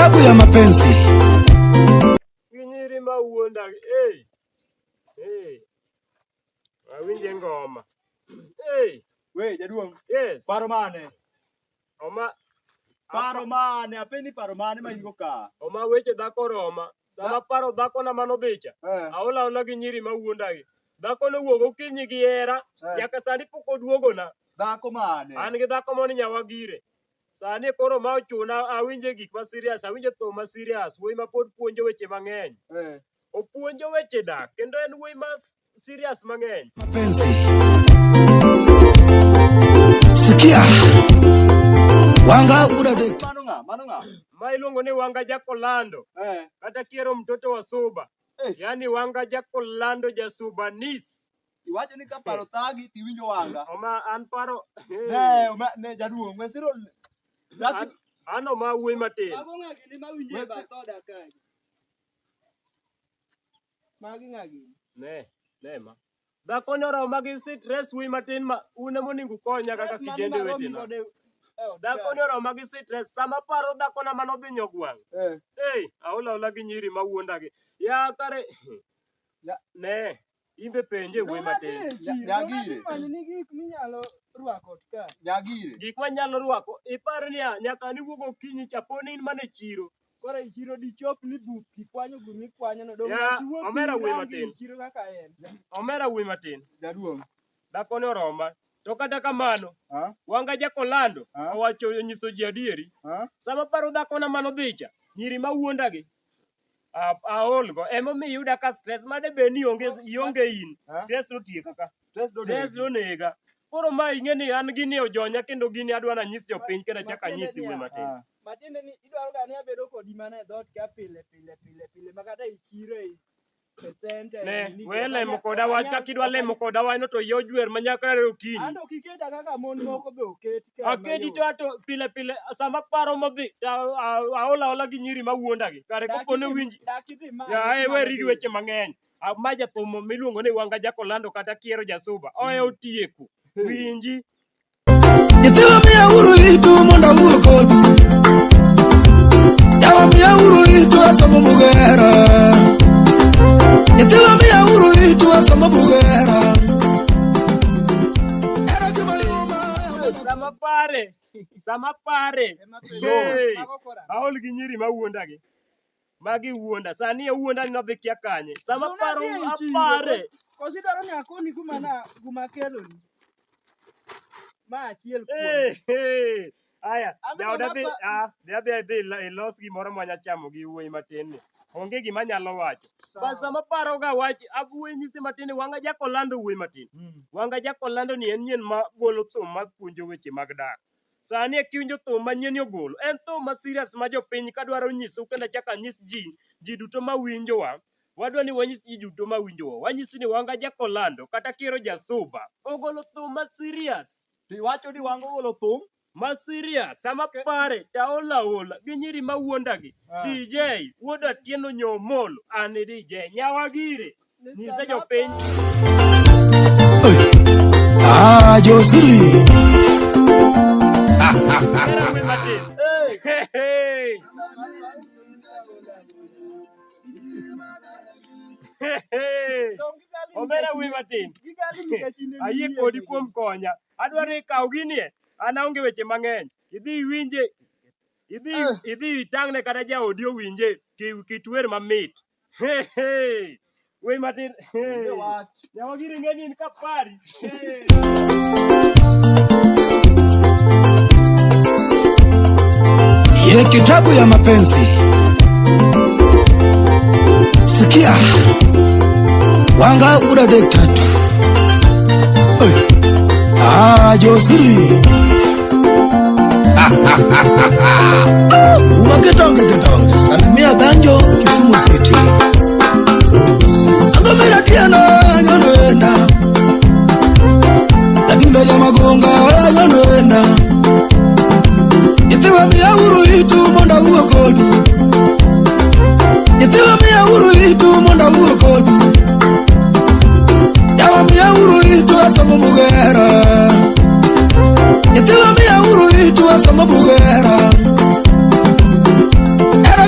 Kitabu ya mapenzi. Gi nyiri ma wuonda. Hey. Hey. Awinje ngoma. Hey. We jaduong', Yes. paro mane? Oma Paro mane? Apenji paro mane ma in go ka? Oma weche dhako roma. Sama paro dhako na mano dhicha. Eh. Aola aola gi nyiri ma wuondagi. Dhako nowuok okinyi gi hera. Eh. Nyaka sani pok oduogona. Dhako mane? An gi dhako moni nyawa gire. Sani koro ma ochuna awinje gik ma serious, awinje thum ma serious, wuoyi ma pod puonjo weche mang'eny. Eh. Opuonjo weche dak kendo en wuoyi ma serious mang'eny. Mapenzi. Sikia. Wanga udadeki. Mano ng'a? Mano ng'a? Ma iluongo ni Wanga Jakolando Eh. kata kiero mtoto wa Suba. Eh. Yaani Wanga Jakolando jasubanis. Iwacho ni ka paro thagi tiwinjo wanga. Oma an paro Ne, oma, ne jaduong', we siro dhako an oma wuoyi matin. Mago ng'a gini ma winjo e bath oda kae? Magi ng'a gini? Ne, ne ma. Dhako ni oroma gi stress wuoyi matin ma un ema onego ukonya kaka Stress mane kijende ma romi wetena. godo e ot Dhako kae? ni oroma gi stress sama paro dhakona mane odhi nyogwang'. Eh. Ei, aola aola gi nyiri ma wuondagi. Ya kare Ya. ne, imbe penje wuoyi Dong' adhi matin. e chiro, Nya- dong' adhi Nyagire. manyoni gik minyalo rwako ot kae. Nyagire. Gik manyalo rwako, ipar niya, nyaka niwuog okinyi cha poni in mana e chiro. Koro e chiro dichop ni buk ikwanyo gimikwanyo no dong' Ya, nyaka iwuoth omera wuoyi irang e matin. chiro kaka en. Omera wuoyi matin. Jaduong'. Dhako ni oroma. To kata kamano, Ha? Wanga Jakolando Ha? owacho onyiso ji adieri. Ha? Sama paro dhakona manodhicha, nyiri ma wuondagi, aol go. Emomiyo iyuda ka stress made bed ni ionge, ionge in. Ha? Stress notieka ka. Stress do Stress nonega. Koro ma ing'e ni an gini ojonya kendo gini adwa nanyis jopiny kendo achak Matiende anyisi niya, wuoyi matin. Ah. Matiende ni idwaro ga ni abedo kodi mana e dhoot ka pile pile pile pile ma kata e chiro e e center e Ne, nini we ok lemo anyal koda ok wach anyal kaka idwa ok lemo anyal koda wachno to iya ojwer ma nyaka rere okinyi. Anto ok iketa kaka mon moko be oket ka Aketi mayot. to ato pile pile sama paro modhi to aol aola gi nyiri ma wuondagi. Kare Dak kopo ne idhi winji. dak idhi manye Ya, kuma weri gi nodhiye. weche mang'eny. Ma jathum miluongo ni Wanga Jakolando kata Kiero Jasuba. Oe otieku. Winji. Nyithiwa miya uru itu mondo awuo kodu. Yawa miya uru itu asomo bugera. Nyithiwa miya uru itu asomo bugera. Era gima yuma. Sama pare. Sama pare. Ema penjo Hey. mago kora. Aol gi nyiri ma wuondagi. Magi wuonda. Sani owuonda ni nodhi kia kanye. Sama Dong' paro adhi e chiro apare. koso idwaro ni akoni kuma na kuma akeloni. Ma achiel kuom. Hey, hey. Aya, An be jaoda dong' dhi apa ah, dhi adhi dhi ilos gimoro mwanya chamo gi wuoyi matin ni. Onge gima anyalo wacho. Bas sawa. sama paro ga wach wuoyi nyise matin ni Wanga Jakolando wuoyi matin. Wanga Jakolando ni en nyien ma golo thum ma puonjo weche mag dak. Sani e kiwinjo thum ma nyien ni ogolo, en thum ma serious ma jopiny kadwaro nyisou kendo achako anyis ji, ji duto ma winjowa. Wadwa ni wanyis ji duto ma winjowa. Wanyisi ni Wanga Jakolando kata Kiero Jasuba ogolo thum ma serious. Iwacho ni wanga ogolo thum. Ma serious sama pare taola ola gi nyiri ma wuondagi. Ah. DJ wuod Atieno Nyomolo an e DJ nyawa gire Ni nyise sama jopiny. Ah, Josi. Hera wuoyi matin. Hey. Hey, hey. Hey, hey. Dong' gigali Omera nikech wuoyi ne matin. gigali nikech in ema Ayie iyie kodi kodgi. kuom konya. Adwaro ni ikaw ginie. An aonge weche mang'eny. Idhi iwinje. Idhi Eh. idhi itang'ne kata jaodi owinje kit wer mamit. Hey, hey. Wuoyi matin. Onge Hey. wach. Nyawa giri ng'e ni in kapari. Hey. Ye kitabu ya mapenzi. Sikia. Wanga udade tatu. Oi. Ah, Josi. Uma kitonge kitonge. Salimia Banjo Kisumu City. Angomera tieno nyono Ladunda jamagonga nyono Nyithiwa miya uru itu mondo awuo kodu. Nyithiwa miya uru itu mondo awuo kodu. Yawa miya uru itu asomo bugera. Nyithiwa miya uru itu asomo bugera. Era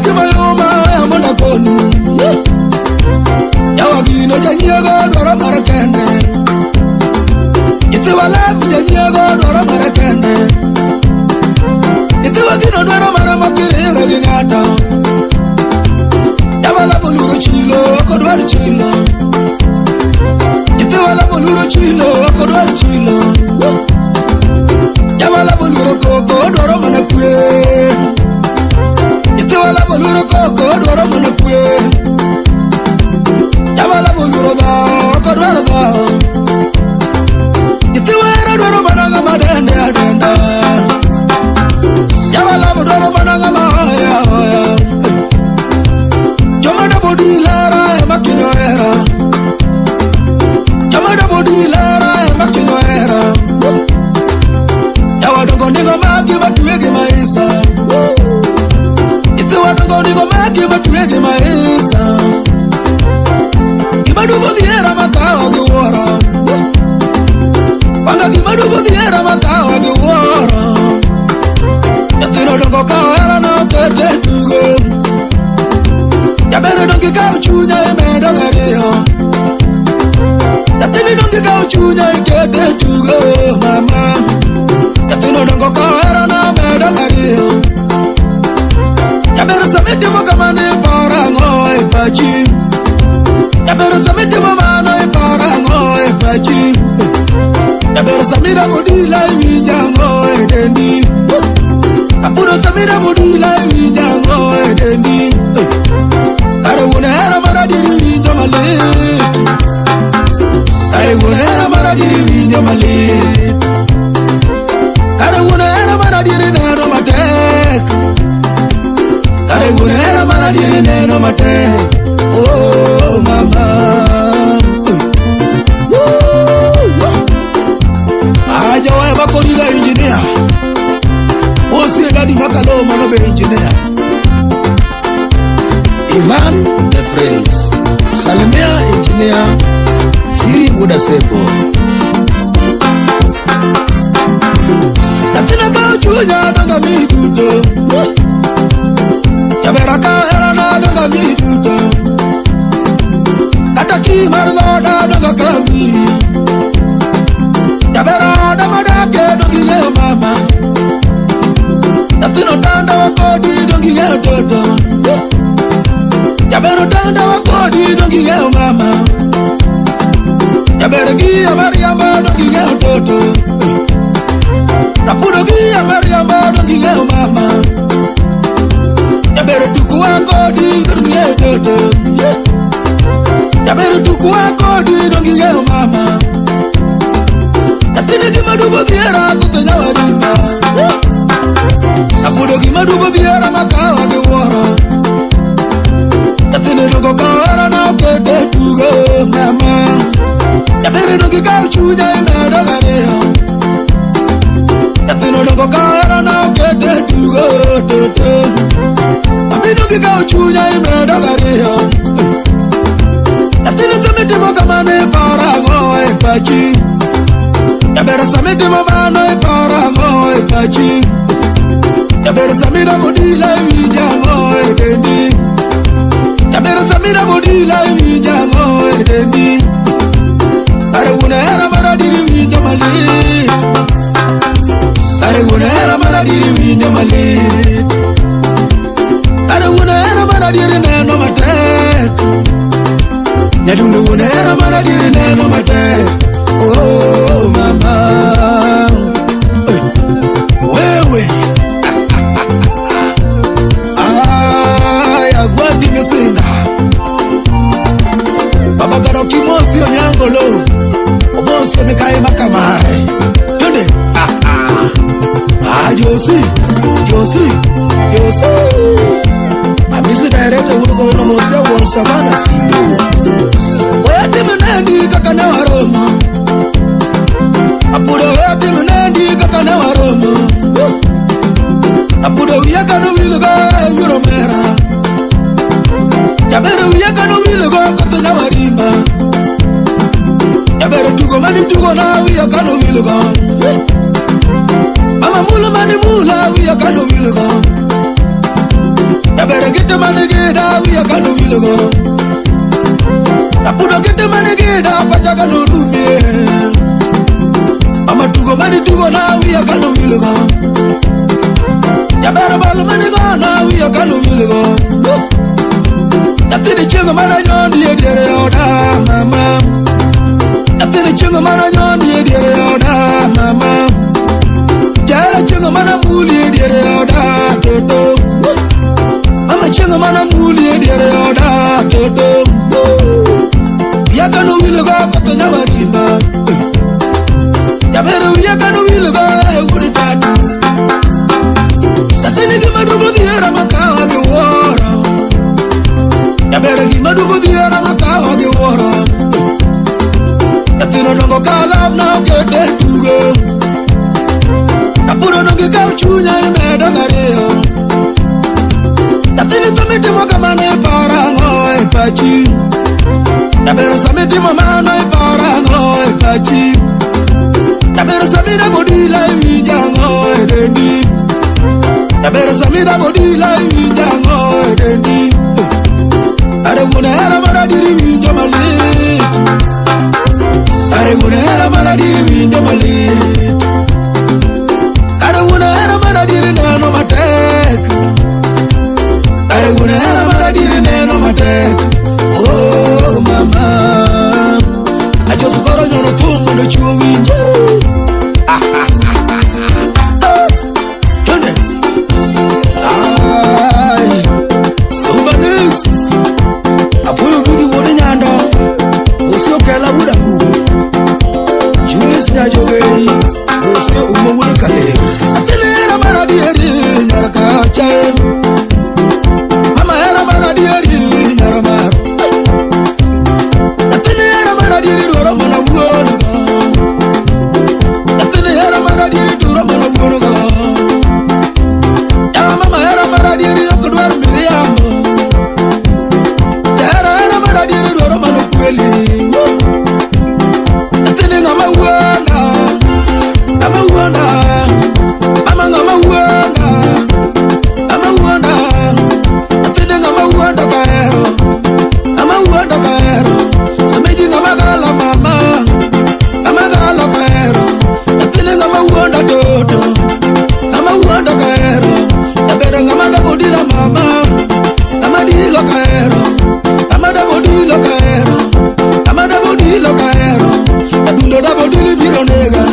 ng'ama dende adenda. Jawalamo dwaro mana ng'ama hoya hoya. Joma dabo dilera ema kinyo hera. Joma dabo dilera ema kinyo hera. Jawa dongo nigo magi matwegi maisa. Nyithiwa dongo nigo magi matwegi maisa. Gima duogo dhiera makawo gi wuoro. Wanga gima duogo dhiera makawo gi wuoro. Nyathino dongo ka ohera nokete tugo. Jaber dongo ikawo chunya imedo gariyo. Nyathini dongo ikawo chunya ikete tugo mama. Nyathino dongo ka ohera nomedo gariyo. Jaber sama itimo kamano iparo ang'o e pachi? Jaber sama itimo mano iparo ang'o e pachi? Jaber sama iramo dila iwinjo ang'o e dendi? Apuro sama iramo dila iwinjo ang'o e dendi? Kare wuon hera mar adieri winjo malit. Kare wuon hera mar adieri winjo malit. Kare wuon hera mar adieri neno matek. Kare wuon hera mar adieri neno matek. Oh mama. Woo, woo. Ajawa makoriga engineer. Osie dadi makalo mano be engineer. Ivan the Prince. Salimia engineer Siri Budasepo. Nyathina ka chunya donga mi duto. Jabera ka herana donga mi duto. Kata ki mar dhoda donga kami. Jabera oda madake dongi ng'eyo mama. Nyathino tanda wa kodi dongi ng'eyo toto. Jaber otanda wa kodi dongi ng'eyo mama. Jaber gi amariamba dongi ng'eyo toto. Rapudo gi amariamba dongi ng'eyo mama. Jaber tuku wa kodi dongi ng'eyo toto. Jaber tuku wa kodi dongi ng'eyo mama. Nyathini gima duogo dhiera kotho nyawadinda. Apudo gima duogo dhiera makawa gi wuoro. Nyathini dongo ka ohera nokete tugo mama. Jaber dongo ikawo chunya imedo gariyo. Nyathino dongo ka ohera nokete tugo toto. Mami dongo ikawo chunya imedo gariyo. Nyathini sama itimo kamano iparo ang'o e pachi? Jaber sama itimo mano iparo ang'o e pachi? Jaber sama iramo dila iwinjo ang'o e dendi? Jaber sama iramo dila iwinjo ang'o e dendi? Kare wuon hera mar adieri winjo malit. Kare wuon hera mar adieri winjo malit. Kare wuon hera mar adieri neno matek. Nyadundo wuon hera mar adieri neno matek. Oh mama. Wewe. Aya gwadi misinga. Baba garo kimosi onyangolo. Obosi mikae makamare. Twende. Ah Josi, Josi, Josi. Amisi director wuko no mosia won savana sindo. Wete mnendi kaka ne waromo. Apudo wete mnendi kaka ne waromo. Apudo wiya kano wilgo yuro mera. Jaber wiya kano wilgo koto nyawarimba. Jaber tugo mani tugo na wiya kano wilgo. Mama mula mani mula wiya kano wilgo. Jaber gite mani gida wiya kano wilgo. Apudo gite mani gida pacha kano rumie. Mama tugo mani tugo na wiya kano wilgo. Jaber bal mani go na wiya kano wilgo. Nyathini chieng' mana nyondi e diere oda mama. Nyathini chieng' mana nyondi e diere oda mama. Jahera chieng' mana muli e diere oda toto. Mama chieng' mana muli e diere oda toto. Wiya kano wilgo koto nyawarimba. Jaber wiya kano wilgo e wuod tatu. Nyathini gima duogo dhiera makawa gi wuoro. Jaber gima duogo dhiera makawa gi wuoro. Nyathino dongo ka lamna okete tugo. Napuro no gikaw chunya imedo gariyo. Nyathini sama itimo kamano iparo ang'o e pachi? Jaber sama itimo mano iparo ang'o e pachi? Jaber sama idago dila iwinjo ang'o e dendi? Jaber sama idago dila iwinjo ang'o e dendi? Are wuon hera mar adieri winjo malit. Are wuon hera mar adieri winjo malit. Are wuon hera mar adieri neno matek. Are wuon hera mar adieri neno matek. Oh mama. Ajoso koro nyono thum mondo chuo winj. Twende. Ai. Subanis. Apuoyo bugi wuod Nyando. Osio kela wuod Angugo. Julius Nyajogeri. Osio umo wuod Kaleo. Atene hera mar adieri nyar kacha. Mama hera mar adieri nyar mar. Atene hera mar adieri dwaro mana wuon go. Nyathini hera mar adieri dwaro mana wuon go. Yawa mama hera mar adieri ok dwar miriambo. Jahera hera mar adieri dwaro mana kweli. Nyathini ng'ama wuonda, ng'ama wuonda, mama ng'ama wuonda, ng'ama wuonda. Nyathini ng'ama wuonda kahero, ng'ama wuonda kahero. Semeji ng'ama gala mama, ng'ama gala kahero. Nyathini ng'ama wuonda toto, ng'ama wuonda kahero. Jaber ng'ama dabo dila mama, ng'ama dilo kahero, ng'ama dabo dilo kahero, ng'ama dabo dilo kahero. Adundo dabo dili biro nega,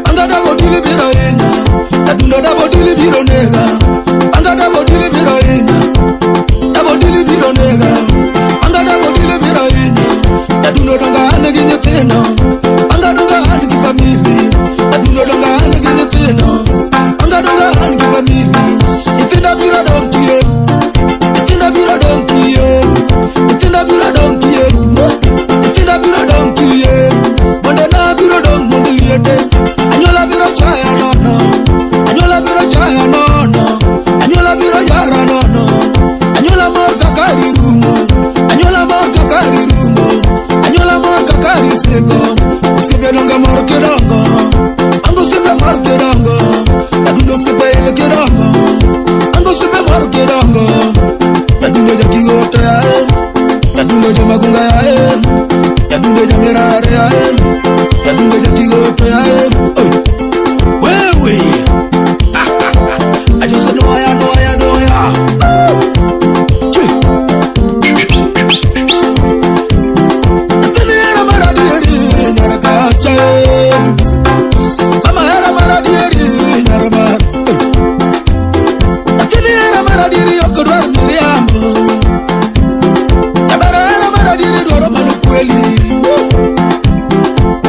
anga dabo dili biro hinya. Adundo dabo dili biro nega, anga dabo dili biro hinya. Dabo dili biro nega, anga dabo dili biro hinya. Adundo donga an gi nyithindo, anga donga an gi family. Adundo donga an gi nyithindo, anga donga an gi family. Nyithinda biro dong' kiye, nyithinda biro dong' kiye, nyithinda biro dong' kiye, nyithinda biro dong' kiye. Monde na biro dong' mond liete, anyuola biro chaya nono, anyuola biro chaya nono, anyuola biro yara nono, anyuola mor kaka rirumo, anyuola mor kaka rirumo, anyuola mor kaka risego, osiepe donge mor kidongo, ango osiepe mor kidongo, adundo osiepe il kidongo, ango osiepe mor kidongo, adundo jakigoto yae, adundo jamagunga yae, adundo jamirare yae, adundo jakigoto yae, oi, wewe, ajosa noya noya noya, Chwe. Nyathini hera mar adieri nyar kacha e. Mama hera mar adieri nyar mar. Nyathini hera mar adieri ok dwar miriambo. Jaber hera mar adieri dwaro mana kweli.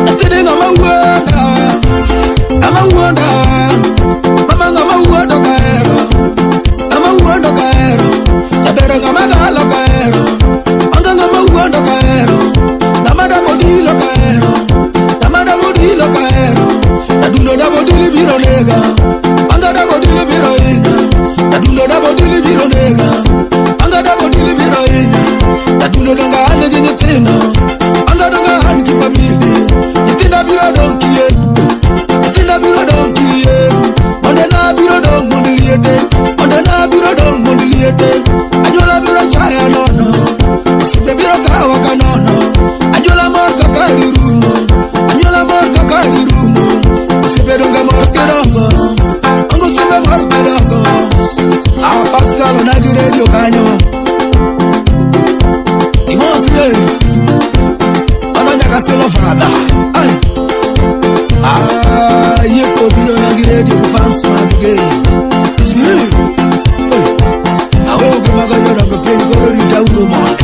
Nyathini ng'ama wuonda, ng'ama wuonda, mama ng'ama wuonda kahero, ng'ama wuonda kahero, jaber ng'ama galo kahero, anga ng'ama wuonda kahero, ng'ama dabo dilo kahero, ng'ama dabo dilo kahero, adundo dabo dili biro nega, anga dabo dili biro hinya, adundo dabo dili biro nega, anga dabo dili biro hinya, adundo donga an gi nyithindo, anga donga an gi family, nyithinda biro dong' kiye, nyithinda biro dong' kiye, monde na biro dong' mond liete, monde na biro dong' mond liete, anyuola biro chaya nono, osiepe biro kawa ka nono, anyuola mor kaka rirumo, anyuola mor kaka rirumo, osiepe donge mor kidongo, ango osiepe mor kidongo, ah Pascal onagi radio kanyo, imosie, mano nyaka silo father, ai. Ah, yie kobiro nagi radio fans mag gay. Siri. Aweyo gima go jodongo piny koro rita uru mondo.